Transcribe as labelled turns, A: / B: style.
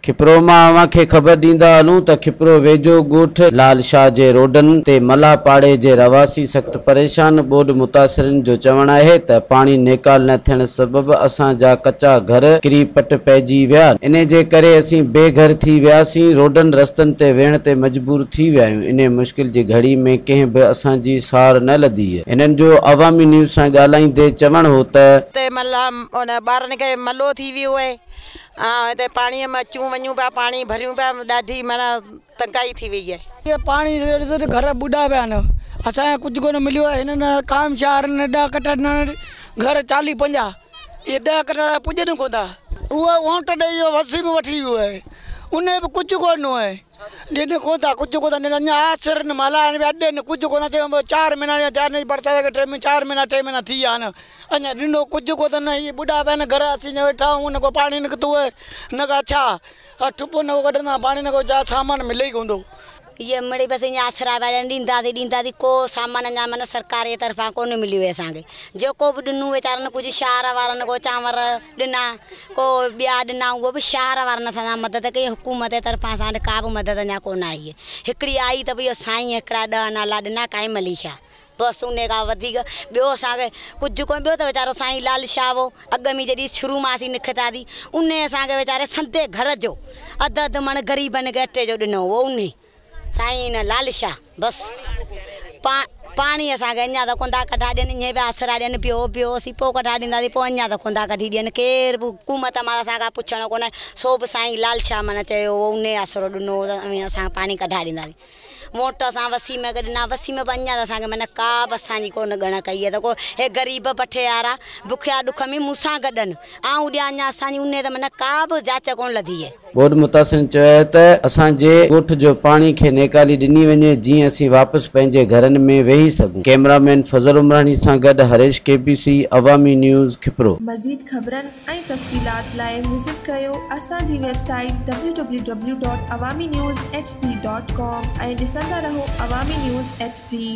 A: کپرو مان اوهان کي خبر ڏيندا هلون ته کپرو ويجهو ڳوٺ لال شاهه جي روڊن تي ملاح پاڙي جي رهواسي سخت پريشان، ٻوڏ متاثرين جو چوڻ آهي ته پاڻي نيڪال نه ٿيڻ سبب اسان جا ڪچا گهر ڪري پٽ پئجي ويا، انهي جي ڪري اسين بي گهر ٿي وياسين، روڊن رستن تي ويهڻ تي مجبور ٿي ويا آهيون، انهي مشڪل جي گهڙي ۾ ڪنهن به اسان جي سار نه لڌي. هنن جو عوامي نيوز سان ڳالهائيندي چوڻ هو ته.
B: هتي ملاح ان ٻارن کي ملو ٿي ويو آهي. ۽ هتي پاڻيء ۾ اچون وڃون پيا پاڻي ڀريون پيا ڏاڍي معنيٰ تنگائي ٿي وئي آهي.
C: هي پاڻي ڏسو ته گهر ٻڏا پيا آهن اسان کي ڪجهه ڪونه مليو آهي هنن قائم شهرن ڏهه ڪٽا ڏنا آهن گهر چاليهه پنجاهه اهي ڏهه ڪٽا پڄن ڪونه ٿا. اهو اونٽ ڏئي ويو وسي به وٺي ويو آهي ان به ڪجهه ڪونه ڏنو آهي. ڏين ڪونه ٿا ڪجهه ڪونه ٿا ڏين اڃا آسرن ملهائن پيا ڏين ڪجهه ڪونه ٿا چون چار مهينا يا چار برسات کي ٽي چار مهينا ٽي مهينا ٿي ويا آهن اڃا ڏنو ڪجهه ڪونه نه هي ٻڏا پيا آهن گهر اسين اڃا ويٺا آهيون نه ڪو پاڻي نڪتو آهي نه ڪا ڇا ٺپو نه ڪو ڪڍندا پاڻي نه ڪو ڇا سامان ملي ئي ڪونه ٿو.
D: اهي مڙئي بس ائين آسرا پيا ڏين ڏينداسين ڏينداسين ڪو سامان اڃا معنيٰ سرڪار جي طرفان ڪونه مليو آهي اسان کي جيڪو به ڏنو ويچارن ڪجهه شهر وارن ڪو چانور ڏنا ڪو ٻيا ڏنا اهو به شهر وارن اسان سان مدد ڪئي حڪومت جي طرفان اسان وٽ ڪا به مدد اڃا ڪونه آئي آهي هڪڙي آئي ته به اهو سائين هڪڙا ڏهه نالا ڏنا قائم علي شاهه بس انهي کان وڌيڪ ٻيو اسان کي ڪجهه ڪونه ٻيو ته ويچارو سائين لال شاهه هو اڳ ۾ جڏهن شروع مان اسين نکتاسين انهي اسان کي ويچاري سندي گهر جو اڌ اڌ مڻ غريبن کي اٽي جو ڏنو هو انهي سائين لال شاهه بس پاڻي اسان کي اڃا ته ڪونه ٿا ڪڍا ڏين ائين پيا آسرا ڏين پيو پيو اسين پوء ڪڍا ڏينداسين پوء اڃا ته ڪونه ٿا ڪڍي ڏين ڪير به حڪومت مان اسان کان پڇڻو ڪونه سو به سائين لال شاهه معنيٰ چيو هو انهي آسرو ڏنو هو ته اوهين اسان کي پاڻي ڪڍائي ڏينداسين ووٽ اسان وسيم کي ڏنا وسيم به اڃا ته اسان کي معنيٰ ڪا به اسان جي ڪونه ڳڻ ڪئي آهي ته ڪو هي غريب بٺيارا بکيا ڏک ۾ مون سان گڏ آهن آئون ڏيان اڃا اسان جي انهي ته معنيٰ ڪا به جاچ ڪونه لڌي آهي.
A: ٻوڏ متاثرين چيو آهي ته اسان جي ڳوٺ جو پاڻي کي نيڪالي ڏني وڃي جيئن اسين واپس پنهنجي گهرن ۾ ويهي سگهون. ڪئميرا مين فضل عمراڻي سان گڏ Harish K P C, Awami news, Khipro.
E: مزيد خبرن ۽ تفصيلات لاء وزٽ ڪريو اسان جي website www.awaminews hd.com ۽ ڏسندا رهو عوامي نيوز ايڇ ڊي.